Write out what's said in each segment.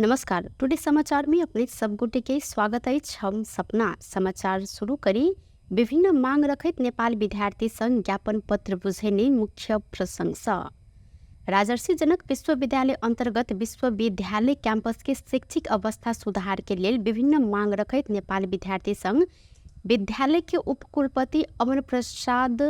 नमस्कार, टुडे समाचार में अपने सब गोटे के स्वागत अछि। हम सपना समाचार शुरू करी। विभिन्न मांग रखैत नेपाल विद्यार्थी संघ ज्ञापन पत्र बुझेने मुख्य प्रसंग सँ राजर्षि जनक विश्वविद्यालय अंतर्गत विश्वविद्यालय कैंपस के शैक्षिक अवस्था सुधार के लेल विभिन्न मांग रखैत नेपाल विद्यार्थी संघ विद्यालय के उपकुलपति अमर प्रसाद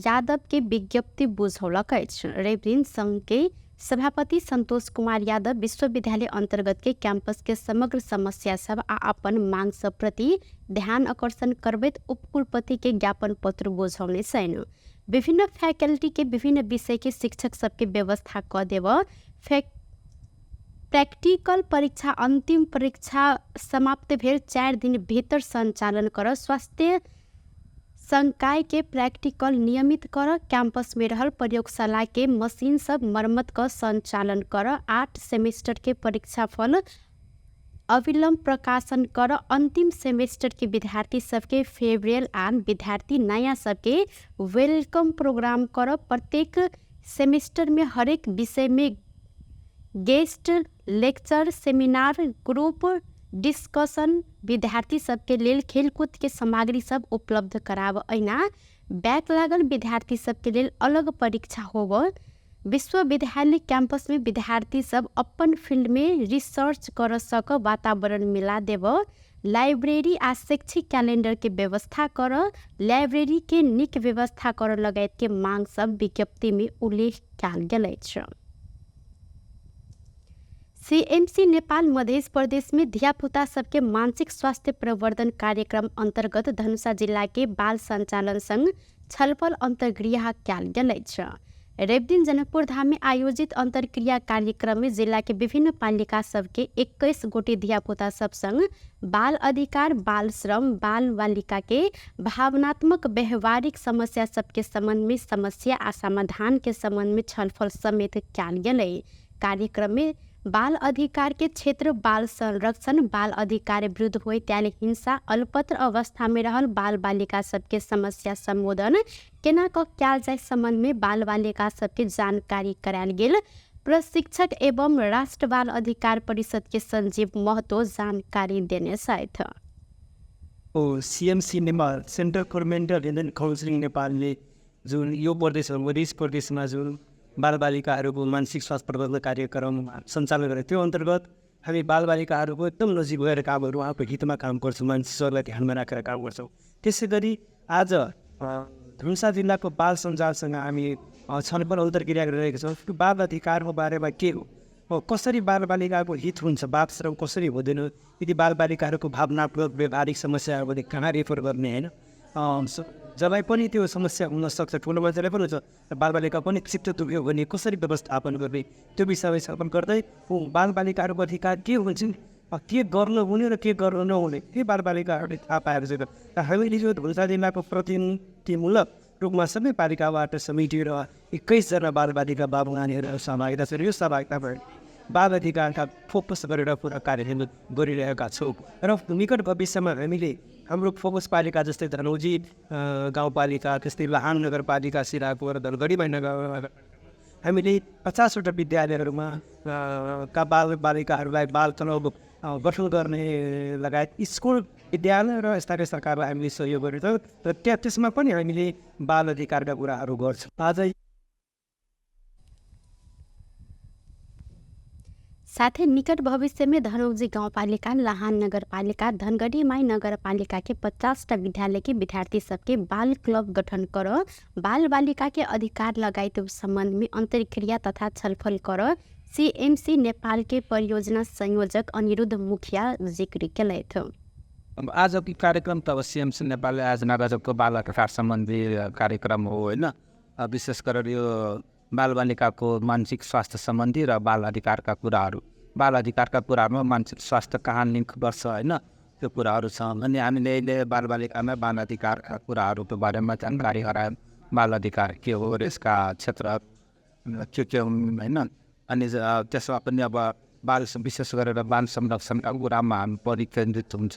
यादव के विज्ञप्ति बुझौलक अछि। रविदिन संघ के सभापति संतोष कुमार यादव विश्वविद्यालय अंतर्गत के कैंपस के समग्र समस्या सब आ अपन मांग सब प्रति ध्यान आकर्षण करबैत उपकुलपति के ज्ञापन पत्र बुझौने छनि। विभिन्न फैकल्टी के विभिन्न विषय के शिक्षक सबके व्यवस्था क देब, प्रैक्टिकल परीक्षा अंतिम परीक्षा समाप्त भेल 4 दिन भीतर संचालन कर, स्वास्थ्य संकाय के प्रैक्टिकल नियमित कर, कैंपस में रहल प्रयोगशाला के मशीन सब मरम्मत क संचालन कर, 8 सेमेस्टर के परीक्षा फल अविलंब प्रकाशन कर, अंतिम सेमेस्टर के विद्यार्थी सबके फेयरवेल आ विद्यार्थी नया सबके welcome programme कर, प्रत्येक सेमेस्टर में हरेक विषय में guest lecture, seminar, group discussion, विद्यार्थी सबके लेल खेलकूद के सामग्री सब उपलब्ध कराब, ऐना बैक लागल विद्यार्थी सबके लेल अलग परीक्षा होब, विश्वविद्यालय कैंपस में विद्यार्थी सब अपन फील्ड में रिसर्च कर सक वातावरण मिला देब, लाइब्रेरी आ शैक्षिक कैलेंडर के व्यवस्था कर, लाइब्रेरी के निक व्यवस्था कर लगायत के मांग सब विज्ञप्ति में उल्लेख कयल गेल अछि। सीएमसी नेपाल मध्य प्रदेश में धियापुता सबके मानसिक स्वास्थ्य प्रवर्धन कार्यक्रम अंतर्गत धनुषा जिला के बाल संचालन संघ छलफल अंतर्क्रिया कयल गेल अछि। रविदिन जनकपुर धाम में आयोजित अंतर्क्रिया कार्यक्रम में जिला के विभिन्न पालिका सबके 21 गोटे धियापुता सब संग बाल अधिकार, बाल श्रम, बाल बालिका के भावनात्मक व्यवहारिक समस्या सबके संबंध में समस्या आ समाधान के संबंध में छलफल समेत कयल गेलै। कार्यक्रम में बाल अधिकार के क्षेत्र, बाल संरक्षण, बाल अधिकार विरुद्ध होइत आयल हिंसा, अलपत्र अवस्था में रहल बाल बालिका सबके समस्या संबोधन केना क कयल जाय संबंध में बाल बालिका सबके जानकारी करायल गेल। प्रशिक्षक एवं राष्ट्र बाल अधिकार परिषद के संजीव महतो जानकारी देने छथि। ओ CMC Nepal, centre for mental health and counselling नेपालले जुन यो प्रदेश मधेस प्रदेशमा जुन बालबालिकाहरूको मानसिक स्वास्थ्य प्रवर्धन कार्यक्रम सञ्चालन गरेको त्यो अन्तर्गत हामी बालबालिकाहरूको एकदम नजिक गएर कामहरू उहाँको हितमा काम गर्छौँ, मानसिक स्वास्थ्यलाई ध्यानमा राखेर काम गर्छौँ। त्यसै गरी आज धनुषा जिल्लाको बाल सञ्जालसँग हामी छलफल अन्तर्क्रिया गरिरहेका छौँ। त्यो बाल अधिकारको बारेमा के हो, कसरी बालबालिकाको हित हुन्छ, बाल श्रम कसरी हुँदैन, यदि बालबालिकाहरूको भावनात्मक व्यवहारिक समस्याहरू भने कहाँ रेफर गर्ने होइन, जसलाई पनि त्यो समस्या हुनसक्छ, ठुलो मान्छेलाई पनि हुन्छ, र बालबालिका पनि चित्त दुख्यो भने कसरी व्यवस्थापन गर्ने त्यो विषयमा छलफल गर्दै बालबालिकाहरूको अधिकार के हुन्छ, के गर्नु हुने र के गर्नु नहुने त्यो बालबालिकाहरूले थाहा पाएर चाहिँ र हामीले यो धनुषा जिल्लाको प्रतिनिधिमूलक रूपमा सबै पालिकाबाट समेटिएर 21जना बालबालिका बाबुनानीहरू सहभागिता छन्। यो सहभागितामा बाल अधिकारका फोकस गरेर पुरा कार्य गरिरहेका छौँ र निकट भविष्यमा हामीले हाम्रो फोकस पालिका जस्तै धनौजी गाउँपालिका, त्यस्तै लाहान नगरपालिका, सिराको र धनगढीमा नगर हामीले 50वटा विद्यालयहरूमा का बालबालिकाहरूलाई बाल क्लब गठन गर्ने लगायत स्कुल, विद्यालय र स्थानीय सरकारलाई हामीले सहयोग गरेर र त्यहाँ त्यसमा पनि हामीले बाल अधिकारका कुराहरू गर्छौँ। आज साथै निकट भविष्य में धनौजी गाउँपालिका, लाहान नगरपालिका, धनगढी माई नगरपालिका के 50टा विद्यालय के विद्यार्थी सबके बाल क्लब गठन कर, बाल बालिका के अधिकार लगायत संबंध में अंतर्क्रिया तथा छलफल कर सीएमसी नेपाल के परियोजना संयोजक अनिरुद्ध मुखिया जिक्र केलथि। अब आजको कार्यक्रम त अब सीएमसी नेपालले आयोजना गरेको बाल अधिकार सम्बन्धी कार्यक्रम हो होइन। विशेष गरेर यो बालबालिकाको मानसिक स्वास्थ्य सम्बन्धी र बाल अधिकारका कुराहरू, बाल अधिकारका कुराहरूमा मानसिक स्वास्थ्य कहाँ लिङ्क गर्छ होइन, त्यो कुराहरू छ। अनि हामीले अहिले बालबालिकामा बाल अधिकारका कुराहरूको बारेमा जानकारी गरायौँ, बाल अधिकार के हो र यसका क्षेत्र के के हुन् होइन। अनि त्यसमा पनि अब बाल विशेष गरेर बाल संरक्षणका कुरामा हामी बढी केन्द्रित हुन्छ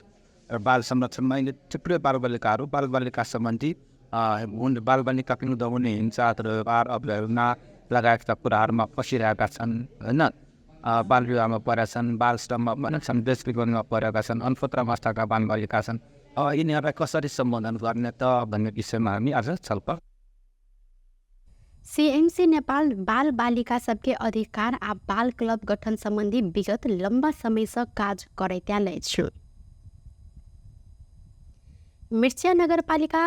र बाल संरक्षणमा अहिले थुप्रै बालबालिकाहरू बालबालिका सम्बन्धी बालबालिका विरुद्ध हुने हिंसा, दुर्व्यवहार, अवहेलना लगायतका कुराहरूमा फसिरहेका छन् होइन। बाल विवाहमा परेका छन्, बाल श्रममा परेका छन्, बेचबिखनमा परेका छन्, अनपत्र अवस्थाका बालबालिका छन्, यिनीहरूलाई कसरी सम्बोधन गर्ने त भन्ने विषयमा हामी आज छलफल। सीएमसी नेपाल बाल बालिका सबके अधिकार आ बाल क्लब गठन सम्बन्धी विगत लम्बा समय से काज करैत आयल अछि। मिर्चिया नगरपालिका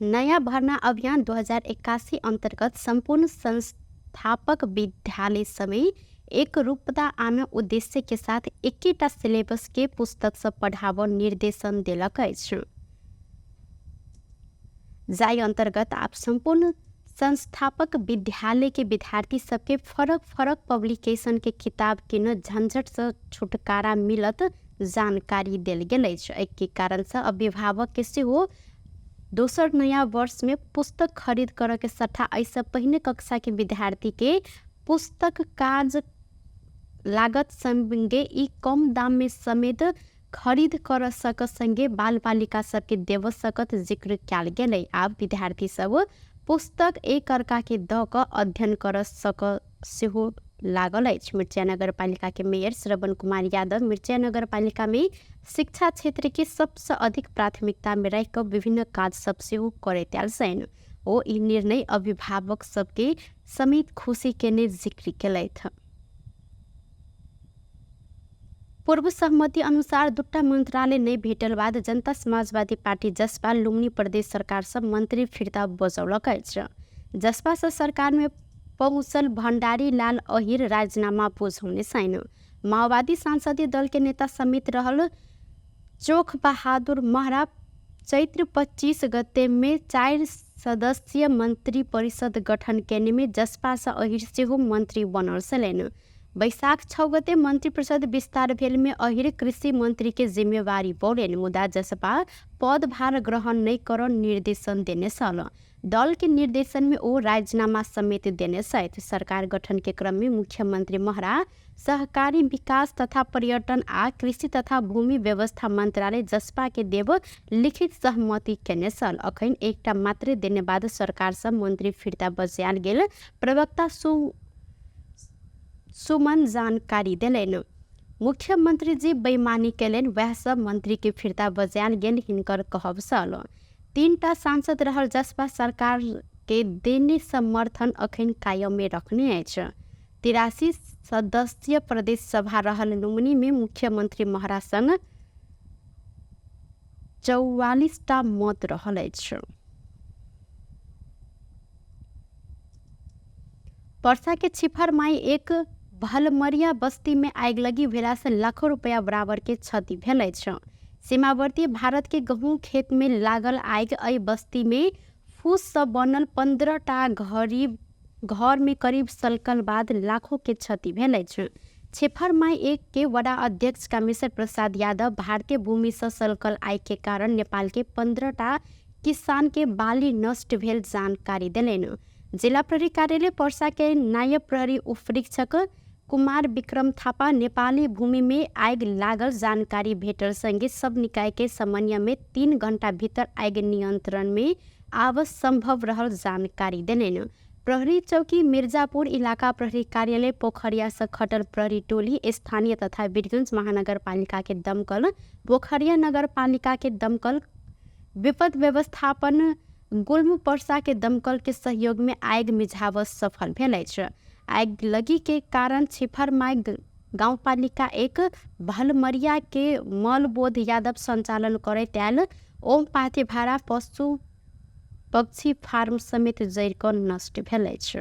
नयाँ भर्ना अभियान 2081 अन्तर्गत सम्पूर्ण संस्थापक विद्यालय समेत एक रूपता आन उद्देश्य के साथ एकेटा सिलेबस के पुस्तक से पढ़ाव निर्देशन देलक अछि। जाहि अन्तर्गत आप सम्पूर्ण संस्थापक विद्यालय के विद्यार्थी सबके फरक फरक पब्लिकेशन के किताब किन झंझट से छुटकारा मिलत जानकारी देल गेल अछि। एहि कारण से अभिभावक के सेहो दोसर नया वर्ष में पुस्तक खरीद करऽ के सट्टा एहिसँ पहिने कक्षा के विद्यार्थी के पुस्तक काज लागत संगे ई कम दाम में समेत खरीद कर सक संगे बाल बालिका सबके देव सकत जिक्र कयल गेलै। आब विद्यार्थी सब पुस्तक एक अर्का के दऽ कऽ अध्ययन कर सक सेहो लागल अछि। मिर्चिया नगरपालिका के मेयर श्रवण कुमार यादव मिर्चिया नगरपालिका में शिक्षा क्षेत्र के सबसे अधिक प्राथमिकता में राखि कऽ विभिन्न काज सब सेहो करैत आयल छनि। ओ ई निर्णय अभिभावक सबके समेत खुशी केने जिक्र केलथि। पूर्व सहमति अनुसार दूटा मंत्रालय नहि भेटल बाद जनता समाजवादी पार्टी जसपा लुम्बिनी प्रदेश सरकार सब मंत्री फिर्ता बजौलक अछि। जसपा से सरकार में पहुँचल भण्डारी लाल अहिर राजीनामा बुझौने छनि। माओवादी सांसदीय दल के नेता समेत रहल चोख बहादुर महरा चैत्र 25 गते में 4 सदस्यीय मंत्री परिषद गठन केने में जसपा से अहिर सेहो मंत्री बनल छलनि। वैशाख 6 गते मंत्री परिषद विस्तार भेल में अहिर कृषि मंत्री के जिम्मेवारी पौलनि, मुदा जसपा पदभार ग्रहण नहि कर निर्देशन देने छल। दल के निर्देशन में ओ राजीनामा समेत देने छथि। सरकार गठन के क्रम में मुख्यमंत्री महरा सहकारी विकास तथा पर्यटन आ कृषि तथा भूमि व्यवस्था मंत्रालय जसपा के देव लिखित सहमति केने छल। अखन एकटा मात्रै देने बाद सरकार से मंत्री फिर्ता बजायल गेल प्रवक्ता सुमन जानकारी देलनि। मुख्यमंत्री जी बेईमानी केलनि, वएह सब मंत्री के फिर्ता बजायल गेल हिनकर कहब छल। 3टा सांसद रहल जसपा सरकार के देने समर्थन अखन कायम में रखने अछि। 83 सदस्यीय प्रदेश सभा रहल लुम्बिनी में मुख्यमंत्री महरा संग 44टा मत रहल अछि। पर्सा के छिफरमाई एक भलमरिया बस्ती में आगिलगी भेला से लाखों रुपया बराबर के क्षति भेल अछि। सीमावर्ती भारत के गहूँ खेत में लागल आगि एहि बस्ती में फूस से बनल 15टा घर में करीब सलकल बाद लाखों के क्षति भेल अछि। छिफरमाई एक के वडा अध्यक्ष कामेश्वर प्रसाद यादव भारतीय भूमि से सलकल आगि के कारण नेपाल के 15टा किसान के बाली नष्ट भेल जानकारी देलनि। जिला प्रहरी कार्यालय पर्सा के नायब प्रहरी उपरीक्षक कुमार विक्रम थापा नेपाली भूमि में आगि लागल जानकारी भेटल संगे सब निकाय के समन्वय में 3 घंटा भीतर आगि नियंत्रण में आव संभव रहल जानकारी देलनि। प्रहरी चौकी मिर्जापुर इलाका प्रहरी कार्यालय पोखरिया से खटल प्रहरी टोली स्थानीय तथा वीरगंज महानगरपालिका के दमकल, पोखरिया नगरपालिका के दमकल, विपद व्यवस्थापन गुल्म पर्सा के दमकल के सहयोग में आगि मिझाव सफल भेल अछि। आगिलगी के कारण छिफरमाई गाउँपालिका एक भलमरिया के मलबोध यादव संचालन करैत आयल ओम पाथीभारा पशु पक्षी फार्म समेत जरि कऽ नष्ट भेल अछि।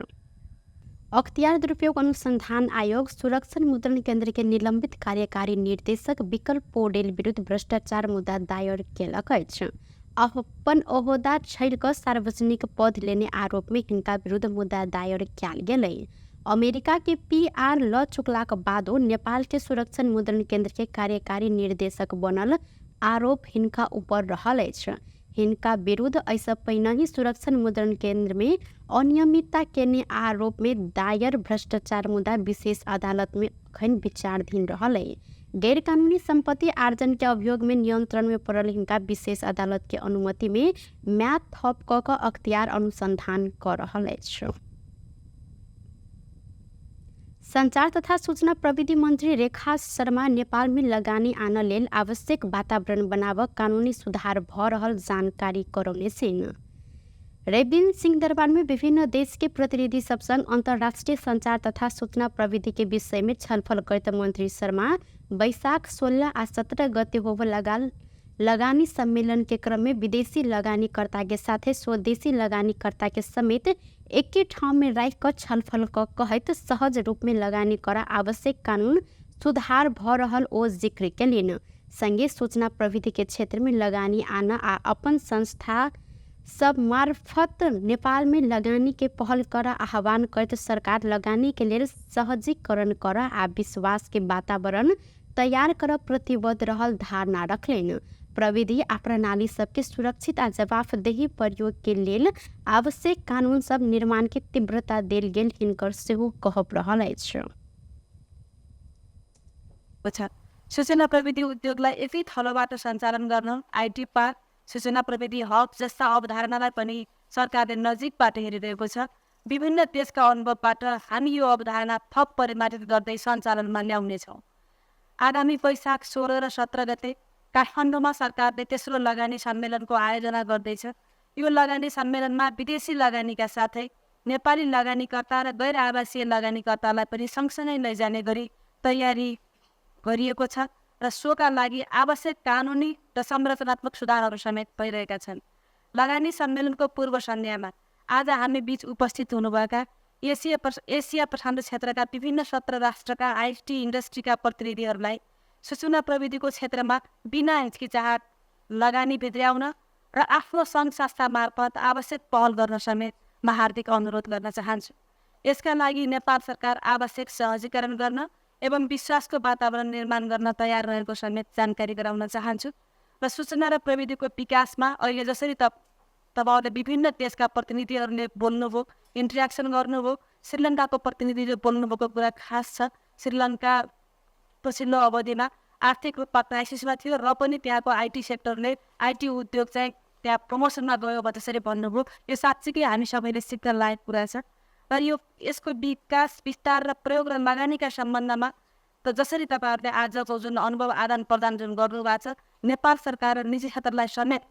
अख्तियार दुरुपयोग अनुसंधान आयोग सुरक्षण मुद्रण केन्द्र के निलंबित कार्यकारी निर्देशक विकल्प पौडेल विरुद्ध भ्रष्टाचार मुद्दा दायर केलक अछि। अपन ओहदा छोड़ि कऽ सार्वजनिक पद लेने आरोप में हिनका विरुद्ध मुद्दा दायर कयल गेलै। अमेरिका के PR ल चुकलाक बादो नेपाल के सुरक्षण मुद्रण केन्द्र के कार्यकारी निर्देशक बनल आरोप हिनका ऊपर रहल अछि। हिनका विरुद्ध एहिसँ पहिनहि सुरक्षण मुद्रण केन्द्र में अनियमितता केने आरोप में दायर भ्रष्टाचार मुद्दा विशेष अदालत में अखन विचाराधीन रहल अछि। गैरकानूनी संपत्ति आर्जन के अभियोग में नियंत्रण में पड़ल हिनका विशेष अदालत के अनुमति में म्याद थप कऽ कऽ अख्तियार अनुसंधान कऽ रहल अछि। संचार तथा सूचना प्रविधि मन्त्री रेखा शर्मा नेपालमे लगानी आन लेल आवश्यक वातावरण बनाब कानूनी सुधार भ रहल जानकारी करौने छिन्। रविदिन सिंहदरबारमे विभिन्न देशके प्रतिनिधि सबसँग अन्तर्राष्ट्रिय संचार तथा सूचना प्रविधि के विषयमे छलफल करैत मन्त्री शर्मा वैशाख 16 आ 17 गते होब लगानी सम्मेलन के क्रम में विदेशी लगानीकर्ता के साथे स्वदेशी लगानीकर्ता के समेत एके ठाउँ में राखि क छलफल क कहैत सहज रूप में लगानी कर आवश्यक कानून सुधार भ रहल ओ जिक्र केलनि। संगे सूचना प्रविधि के क्षेत्र में लगानी आन आ अपन संस्था सब मार्फत नेपाल में लगानी के पहल कर आह्वान करैत सरकार लगानी के लेल सहजीकरण कर आ विश्वास के वातावरण तैयार कर प्रतिबद्ध रहल धारणा रखलनि। प्रविधि आ प्रणाली सबके सुरक्षित आ जवाफदेही प्रयोग के लेल आवश्यक कानून सब निर्माण के तीव्रता देल गेल हिनकर सेहो कहब रहल अछि। सूचना प्रविधि उद्योगलाई एकै थलोबाट सञ्चालन गर्न IT park, सूचना प्रविधि हब जस्ता अवधारणालाई पनि सरकारले नजिकबाट हेरिरहेको छ। विभिन्न देशका अनुभवबाट हामी यो अवधारणा थप परिमार्जित गर्दै सञ्चालनमा ल्याउनेछौँ। आगामी वैशाख 16 र 17 गते काठमाडौँमा सरकारले तेस्रो लगानी सम्मेलनको आयोजना गर्दैछ। यो लगानी सम्मेलनमा विदेशी लगानीका साथै नेपाली लगानीकर्ता र गैर आवासीय लगानीकर्तालाई पनि सँगसँगै लैजाने गरी तयारी गरिएको छ र सोका लागि आवश्यक कानुनी र संरचनात्मक सुधारहरू समेत भइरहेका छन्। लगानी सम्मेलनको पूर्व सन्ध्यामा आज हामी बीच उपस्थित हुनुभएका एसिया प्रशान्त क्षेत्रका विभिन्न 17 राष्ट्रका IT इन्डस्ट्रीका प्रतिनिधिहरूलाई सूचना प्रविधिको क्षेत्रमा बिना हिचकिचाहट लगानी भित्र्याउन र आफ्नो सङ्घ संस्था मार्फत आवश्यक पहल गर्न समेत म हार्दिक अनुरोध गर्न चाहन्छु। यसका लागि नेपाल सरकार आवश्यक सहजीकरण गर्न एवं विश्वासको वातावरण निर्माण गर्न तयार रहेको समेत जानकारी गराउन चाहन्छु र सूचना र प्रविधिको विकासमा अहिले जसरी तपाईँहरूले विभिन्न देशका प्रतिनिधिहरूले बोल्नुभयो, इन्ट्रेक्सन गर्नुभयो, श्रीलङ्काको प्रतिनिधिले बोल्नुभएको कुरा खास छ। श्रीलङ्का पछिल्लो अवधिमा आर्थिक रूपमा क्राइसिसमा थियो र पनि त्यहाँको IT सेक्टरले IT उद्योग चाहिँ त्यहाँ प्रमोसनमा गयो त्यसरी भन्नुभयो। यो साँच्चीकै हामी सबैले सिक्न लायक कुरा छ र यो यसको विकास, विस्तार र प्रयोग र लगानीका सम्बन्धमा त जसरी तपाईँहरूले आजको जुन अनुभव आदान प्रदान जुन गर्नुभएको छ, नेपाल सरकार र निजी क्षेत्रलाई समेत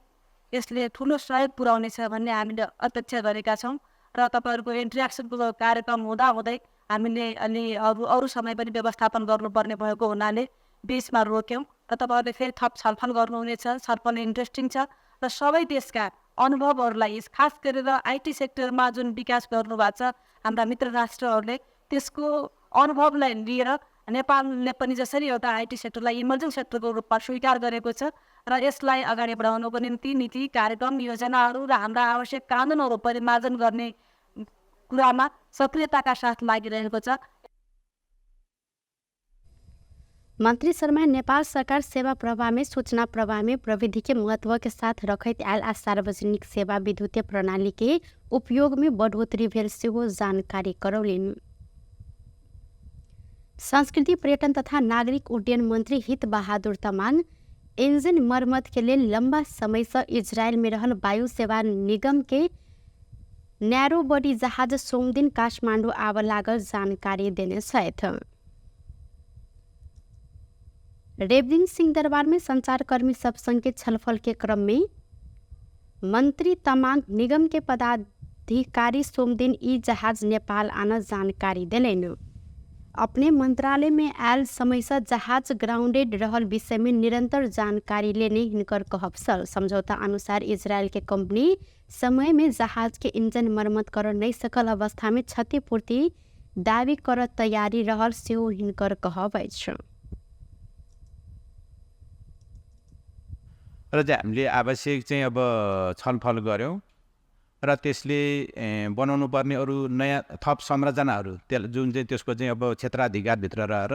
यसले ठुलो सहयोग पुर्याउनेछ भन्ने हामीले अपेक्षा गरेका छौँ र तपाईँहरूको इन्ट्रेक्सनको कार्यक्रम हुँदाहुँदै हामीले अलि अरू समय पनि व्यवस्थापन गर्नुपर्ने भएको हुनाले बिचमा रोक्यौँ र तपाईँहरूले फेरि थप छलफल गर्नुहुनेछ। छलफल इन्ट्रेस्टिङ छ र सबै देशका अनुभवहरूलाई खास गरेर IT सेक्टरमा जुन विकास गर्नुभएको छ हाम्रा मित्र राष्ट्रहरूले, त्यसको अनुभवलाई लिएर नेपालले पनि जसरी एउटा IT सेक्टरलाई इमर्जिङ सेक्टरको रूपमा स्वीकार गरेको छ र यसलाई अगाडि बढाउनको निम्ति नीति, कार्यक्रम, योजनाहरू र हाम्रा आवश्यक कानुनहरू परिमार्जन गर्ने कुरामा सक्रियताका साथ लागिरहेको छ। मंत्री शर्मा नेपाल सरकार सेवा प्रवाह में सूचना प्रवाह में प्रविधि के महत्व के साथ रखैत आयल आ सार्वजनिक सेवा विद्युतीय प्रणाली के उपयोग में बढ़ोतरी भेल सेहो जानकारी करौलनि। संस्कृति, पर्यटन तथा नागरिक उड्डयन मंत्री हित बहादुर तमाङ इंजन मरम्मत के लेल लंबा समय से इजरायल में रहल वायु सेवा निगम के नैरो बॉडी जहाज सोमदिन काठमाडौँ आब लागल जानकारी देने छथि। रविदिन सिंहदरबार में संचारकर्मी सब संग के छलफल के क्रम में मंत्री तमाङ निगम के पदाधिकारी सोमदिन ई जहाज नेपाल आन जानकारी देलनि। अपने मंत्रालय में आयल समय से जहाज ग्राउंडेड रहल विषय में निरंतर जानकारी लेने हिनकर कहब छल। समझौता अनुसार इजरायल के कंपनी समय में जहाज के इंजन मरम्मत कर नहीं सकल अवस्था में क्षतिपूर्ति दावी कर तैयारी रहल सेहो हिनकर कहब अछि। र चाहिँ हामीले आवश्यक चाहिँ अब छलफल गऱ्यौँ र त्यसले बनाउनु पर्ने अरू नयाँ थप संरचनाहरू त्यसलाई जुन चाहिँ त्यसको चाहिँ अब क्षेत्राधिकारभित्र रहेर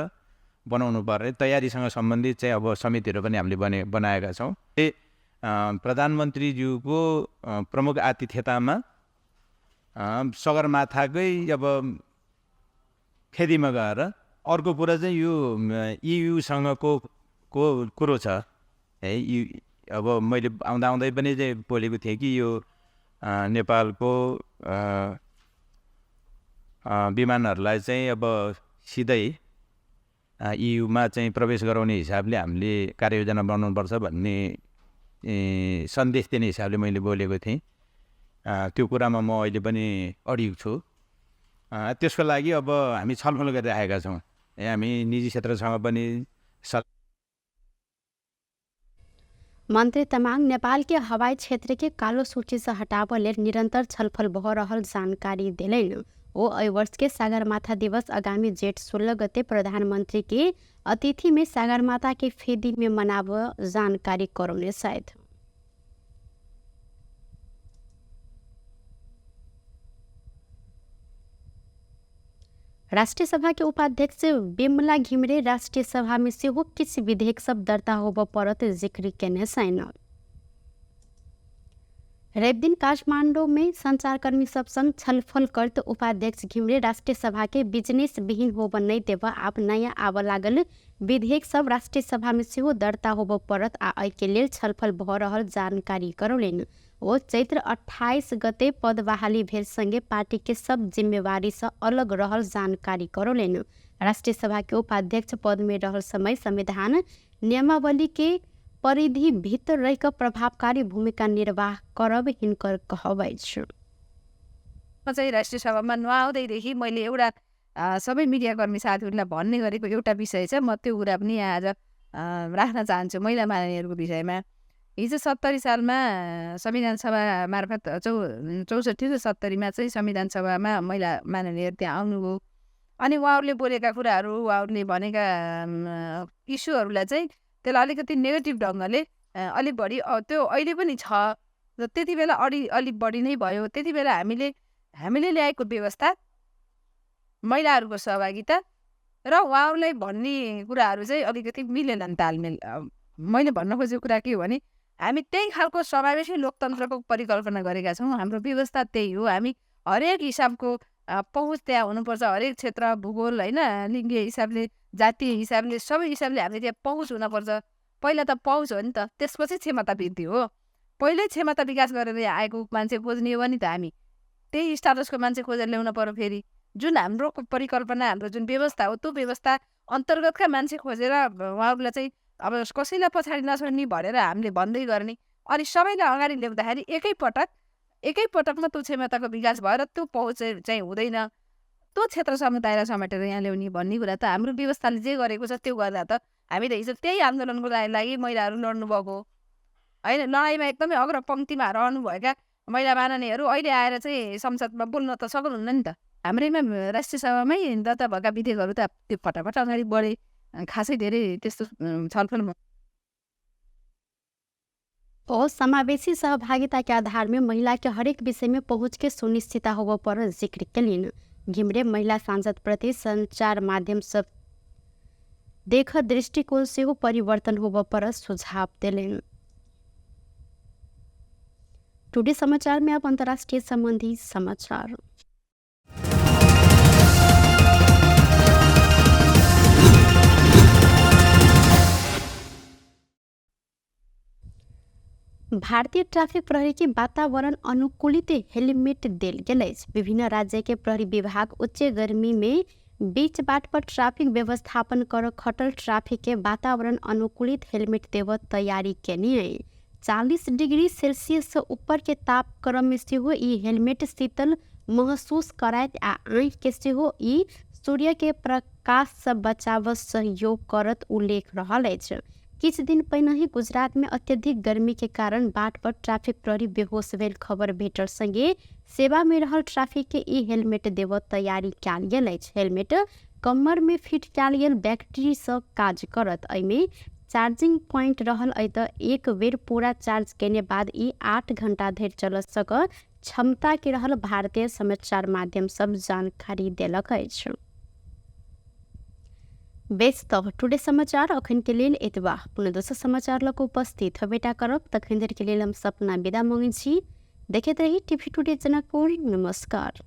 बनाउनु पर्ने तयारीसँग सम्बन्धित चाहिँ अब समितिहरू पनि हामीले बनाएका छौँ। प्रधानमन्त्रीज्यूको प्रमुख आतिथ्यतामा सगरमाथाकै अब फेदीमा गएर अर्को कुरा चाहिँ यो इयुसँगको कुरो छ है। अब मैले आउँदा आउँदै पनि चाहिँ बोलेको थिएँ कि यो नेपालको विमानहरूलाई चाहिँ अब सिधै इयुमा चाहिँ प्रवेश गराउने हिसाबले हामीले कार्ययोजना बनाउनुपर्छ भन्ने सन्देश दिने हिसाबले मैले बोलेको थिएँ। त्यो कुरामा म अहिले पनि अडिग छु। त्यसको लागि अब हामी छलफल गरिराखेका छौँ, हामी निजी क्षेत्रसँग पनि। मंत्री तमाङ नेपाल के हवाई क्षेत्र के कालो सूची से हटाबऽ लेल निरंतर छलफल भऽ रहल जानकारी देलनि। ओ एहि वर्ष के सागरमाथा दिवस आगामी जेठ 16 गते प्रधानमंत्री के अतिथि में सागरमाथा के फेदी में मनाबऽ जानकारी करौने छथि। राष्ट्रिय सभा के उपाध्यक्ष बिमला घिमिरे राष्ट्रिय सभा में सेहो किछु विधेयक सब दर्ता होबऽ पड़त जिक्र केने छनि। रविदिन काठमाडौँ में संचारकर्मी सब संग छलफल करत उपाध्यक्ष घिमिरे राष्ट्रिय सभा के बिजनेस विहीन होबऽ नहि देबऽ आब नयाँ आबऽ लागल विधेयक सब राष्ट्रिय सभा में सेहो दर्ता होबऽ पड़त आ एहिके लेल छलफल भऽ रहल जानकारी करौलनि। ओ चैत्र 28 गते पद बहाली भेल संगे पार्टी के सब जिम्मेवारी से अलग रहल जानकारी करौलनि। राष्ट्रिय सभा के उपाध्यक्ष पद में रहल समय संविधान नियमावली के परिधि भीतर रहि कऽ प्रभावकारी भूमिका निर्वाह करब हिनकर कहब अछि। म चाहिँ राष्ट्रिय सभामा नआउँदैदेखि मैले एउटा सबै मिडियाकर्मी साथीहरूलाई भन्ने गरेको एउटा विषय छ, म त्यो कुरा पनि आज राख्न चाहन्छु महिला माननीयहरूको विषयमा। हिजो 70 सालमा संविधान सभा मार्फत 64 र 70मा चाहिँ संविधान सभामा महिला माननीयहरू त्यहाँ आउनुभयो अनि उहाँहरूले बोलेका कुराहरू, उहाँहरूले भनेका इस्युहरूलाई चाहिँ त्यसलाई अलिकति नेगेटिभ ढङ्गले अलिक बढी त्यो अहिले पनि छ र त्यति बेला अलिक बढी नै भयो। त्यति बेला हामीले ल्याएको व्यवस्था, महिलाहरूको सहभागिता र उहाँहरूलाई भन्ने कुराहरू चाहिँ अलिकति मिलेनन् तालमेल। मैले भन्न खोजेको कुरा के हो भने हामी त्यही खालको समावेशी लोकतन्त्रको परिकल्पना गरेका छौँ, हाम्रो व्यवस्था त्यही हो। हामी हरेक हिसाबको पहुँच त्यहाँ हुनुपर्छ, हरेक क्षेत्र, भूगोल होइन, लिङ्गीय हिसाबले, जातीय हिसाबले, सबै हिसाबले हामीले त्यहाँ पहुँच हुनुपर्छ। पहिला त पहुँच हो नि त, त्यसपछि क्षमता वृद्धि हो। पहिल्यै क्षमता विकास गरेर आएको मान्छे खोज्ने हो नि त, हामी त्यही स्टाटसको मान्छे खोजेर ल्याउन पऱ्यो। फेरि जुन हाम्रो परिकल्पना, हाम्रो जुन व्यवस्था हो, त्यो व्यवस्था अन्तर्गतका मान्छे खोजेर उहाँहरूलाई चाहिँ अब कसैलाई पछाडि नछोड्ने भनेर हामीले भन्दै गर्ने अनि सबैलाई अगाडि ल्याउँदाखेरि एकैपटकमा त्यो क्षमताको विकास भएर त्यो पहुँच चाहिँ हुँदैन। त्यो क्षेत्र समुदायलाई समेटेर यहाँ ल्याउने भन्ने कुरा त हाम्रो व्यवस्थाले जे गरेको छ त्यो गर्दा त हामी त हिजो त्यही आन्दोलनको लागि महिलाहरू लड्नुभएको होइन, लडाइँमा एकदमै अग्रपङ्क्तिमा रहनुभएका महिला माननीयहरू अहिले आएर चाहिँ संसदमा बोल्न त सक्नुहुन्न नि त। हाम्रैमा राष्ट्रिय सभामै दर्ता भएका विधेयकहरू त त्यो फटाफट अगाडि बढे, खासै धेरै त्यस्तो छलफल। ओ समावेशी सहभागिता के आधार में महिला के हरेक विषय में पहुँच के सुनिश्चितता होबऽ पर जिक्र केलनि। घिमिरे महिला सांसद प्रति संचार माध्यम सब देख दृष्टिकोण सेहो परिवर्तन होबऽ पर सुझाव देलनि। टुडे समाचार में अब अंतर्राष्ट्रीय संबंधी समाचार। भारतीय ट्राफिक प्रहरी के वातावरण अनुकूलित हेलमेट देल गेल अछि। विभिन्न राज्य के प्रहरी विभाग उच्च गर्मी में बीच बाट पर ट्रैफिक व्यवस्थापन कर खटल ट्रैफिक के वातावरण अनुकूलित हेलमेट देव तैयारी केने अछि। 40 डिग्री सेल्सियस से ऊपर के तापक्रम में सेहो ई हेलमेट शीतल महसूस करायत आ आँखि के सेहो ई सूर्य के प्रकाश से बचाव सहयोग करत उल्लेख रहल अछि। किछु दिन पहिने गुजरात में अत्यधिक गर्मी के कारण बाट पर ट्रैफिक प्रहरी बेहोश भेल खबर भेटल संगे सेवा में रहल ट्रैफिक के ई हेलमेट देव तैयारी कयल गेल अछि। हेलमेट कमर में फिट कयल गेल बैटरी से काज करत। एहिमे चार्जिंग पॉइंट रहल अइ त एक बेर पूरा चार्ज केने बाद ई 8 घंटा धरि चल सक क्षमता के रहल भारतीय समाचार माध्यम सब जानकारी देलक अछि। बेस त टुडे समाचार अखन के लेल एतबा। पुनः दोसर समाचार लऽ कऽ उपस्थित हेबेटा करब। तखन धरि के लेल हम सपना विदा मांगै छी। देखैत रही टीवी टुडे जनकपुर। नमस्कार।